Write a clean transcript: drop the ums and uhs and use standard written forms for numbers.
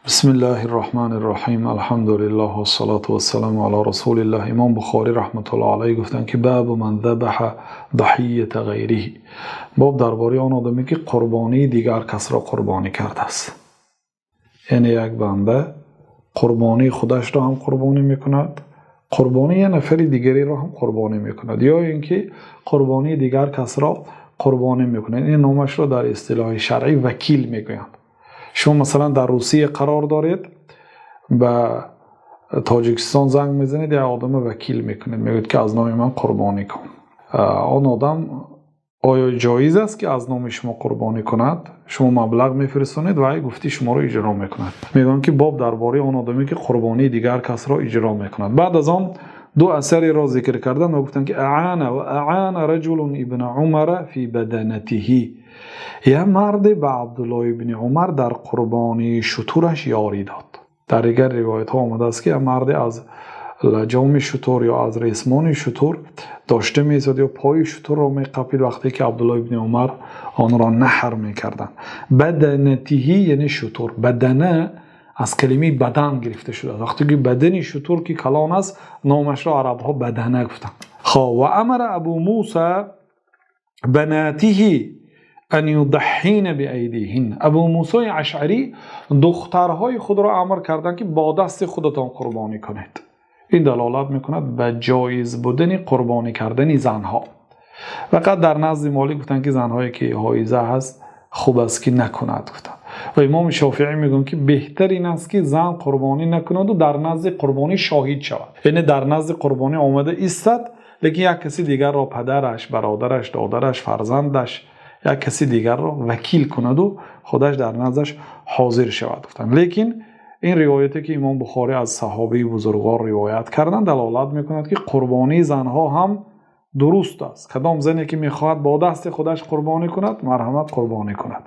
Бисмиллаҳир Роҳманир Роҳим. Алҳамдулиллаҳ вассалоту вассаламу ало расулиллаҳ. Имом Бухорӣ раҳматуллоҳи алайҳ гуфтанд, ки باب من ذبح ضحية غيره. Боб дар бораи он одаме, ки қурбонии дигар касро қурбонӣ кардааст. Яъне як банда қурбонии худашро ҳам қурбонӣ мекунад, қурбонии як нафари дигареро ҳам қурбонӣ мекунад ё ин ки қурбонии дигар касро қурбонӣ мекунад. Ин номашро дар истилоҳи шаръӣ вакил мегӯянд. Шумо, масалан, дар Русия қарор доред, ба Тоҷикистон занг мезанед, як одамро вакил мекунед, мегӯед, ки аз номи ман қурбонӣ кун. Он одам оё ҷоиз аст, ки аз номи шумо қурбонӣ кунад? Шумо маблағ мефиристонед ва гуфти шуморо иҷро мекунад. Мегӯянд, ки боб дар бораи он одаме, ки қурбонии дигар касро иҷро мекунад. Баъд аз он ду асареро зикр карданд ва гуфтанд, ки أعان وأعان رجل ابن عمر في بدنته. Як марде ба Абдуллоҳ ибни Умар дар қурбонии шутураш ёрӣ дод. Дар дигар ривоятҳо омадааст, ки як марде аз лаҷоми шутур ё аз ресмони шутур дошта меистод ё пои шутурро меқапид, вақте ки Абдуллоҳ ибни Умар онро наҳр мекарданд. بدنته яъне шутур. بدنة аз калимаи бадан гирифта шудааст. Вақте ки бадани шутур ки калон аст, номашро арабҳо بدنة гуфтанд. Хоб, وأمر أبو موسى بناته أن يضحين بأيديهن. Абу Мусои Ашъарӣ духтарҳои худро амр карданд, ки бо дасти худатон қурбонӣ кунед. Ин далолат мекунад ба ҷоиз будани қурбонӣ кардани занҳо. Фақат дар назди Молик гуфтанд, ки занҳое ки ҳоиза ҳаст, хуб аст, ки накунад, гуфтанд. Ва имом Шофеӣ мегӯянд, ки беҳтар ин аст, ки зан қурбонӣ накунаду дар назди қурбонӣ шоҳид шавад, яъне дар назди қурбонӣ омада истад, лекин як каси дигарро, падараш, бародараш, додараш, фарзандаш, як каси дигарро вакил кунаду худаш дар наздаш ҳозир шавад, гуфтанд. Лекин ин ривояте, ки имом Бухорӣ аз саҳобаи бузургвор ривоят карданд, далолат мекунад, ки қурбонии занҳо ҳам дуруст аст. Кадом зане ки мехоҳад бо дасти худаш қурбонӣ кунад, марҳамат, қурбонӣ кунад.